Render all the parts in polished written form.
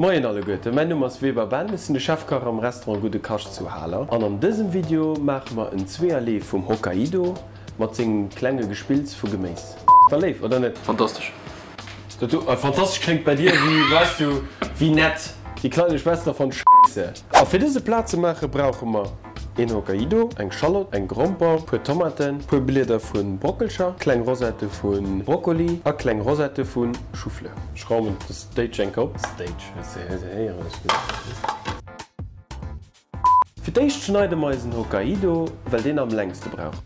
Moien alleguerten, mäin Numm ass Weber Ben, ech sinn de Chefkach am Restaurant Gudde Kascht zu Haler an an dësem Video maache mer en Zweeërlee vum Hokkaido mat sengem klenge Gespills vu Geméis. Ass da léif, oder net? Fantastesch. Dat do, fantastesch kléngt bei dir wéi, weißt du, wéi nett, die kleine Schwester von Scheiße. A fir dëse Plat ze maache brauche mer een Hokkaido, eng Schallott, eng Gromper, puer Tomaten, puer Blieder vu Brockelcher, kleng Rosette vu Brokkoli a kleng Rosette vu Choufleur. Ech raumen de Stage enk op. Stage, Fir d'éischt schneide mer eisen Hokkaido, well deen am längste brauch.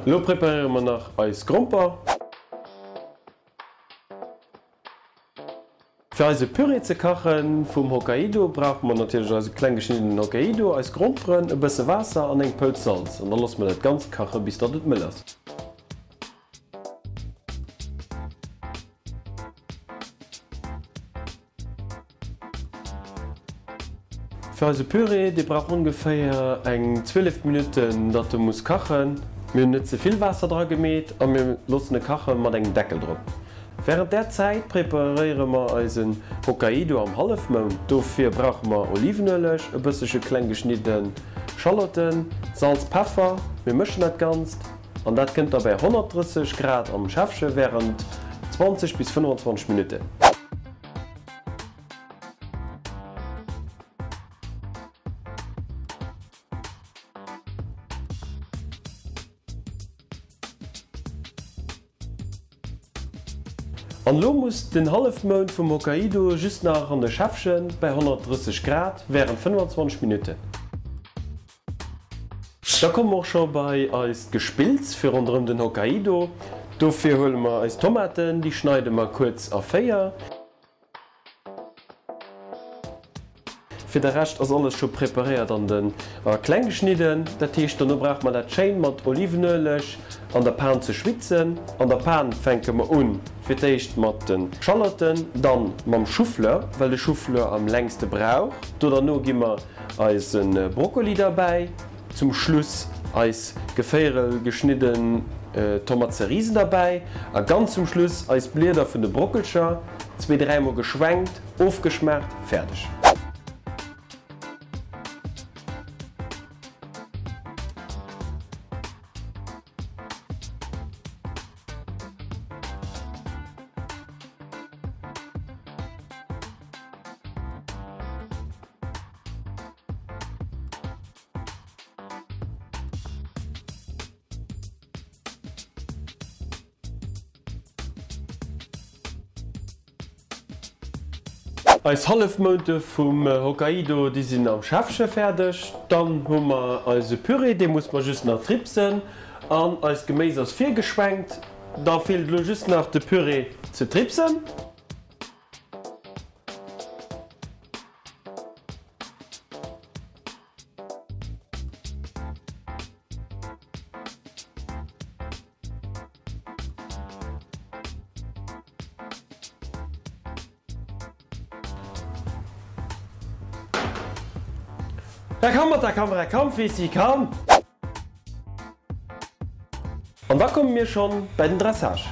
Elo preparéiere mer nach eis Gromper. Fir eise Püree ze kachen vum Hokkaido brauche mer natierlech eise kleng geschniddenen Hokkaido, eis Gromperen, e bësse Waasser an eng Pëlz Salz an da loosse mer dat Ganzt kache bis datt et mëll ass. Fir eise Püree, dee brauch ongeféier eng 12 Minutten, datt e muss kachen. Mir hunn net ze vill Waasser dra gemeet a mir loossen e kache mat engem Deckel drop. Wärend där Zäit preparéiere mer eisen Hokkaido am Hallefmound. Dofir brauche mer Olivenueleg, e bëssche kleng geschnidde Schallotten, Salz, Peffer. Mir mëschen dat Ganzt an dat kënnt da bäi 130 Grad am Schäffche wärend 20 bis 25 Minutten. An elo muss den Hallefmound vum Hokkaido just nach an de Schäffchen bäi 130 Grad wärend 25 Minutten. Da komme mer och scho bei eist Gespilz fir ronderëm den Hokkaido. Dofir huele mer eis Tomaten, déi schneide mer kuerz a 4. Fir de Rescht ass alles scho preparéiert an den a kleng geschnidden. Dat heescht dono brauche mer dat schéin mat Olivenueleg an der Pan ze schwitzen. An der Pan fänke mer un fir d'éischt mat den Schallotten, dann mam Choufleur, well de Choufleur am längste brauch. Do derno gi mer eise Brokkoli derbäi. Zum Schluss eis gevéierel geschnidden Tomate Cerisen derbäi a ganz zum Schluss eis Blieder vun de Brockelcher, zwee dräimol geschwenkt, ofgeschmaacht, fäerdeg. Eis Hallefmounte vum Hokkaido, déi sinn am Schäffche fäerdeg. Dann hu mer eise Püree, dee muss mer just nach dripsen. An eist Geméis ass virgeschwenkt. Da feelt elo just nach de Püree ze dripsen. Da komm mat der Kamera, komm Fissi, komm! An da komme mir schonn bei den Dressage.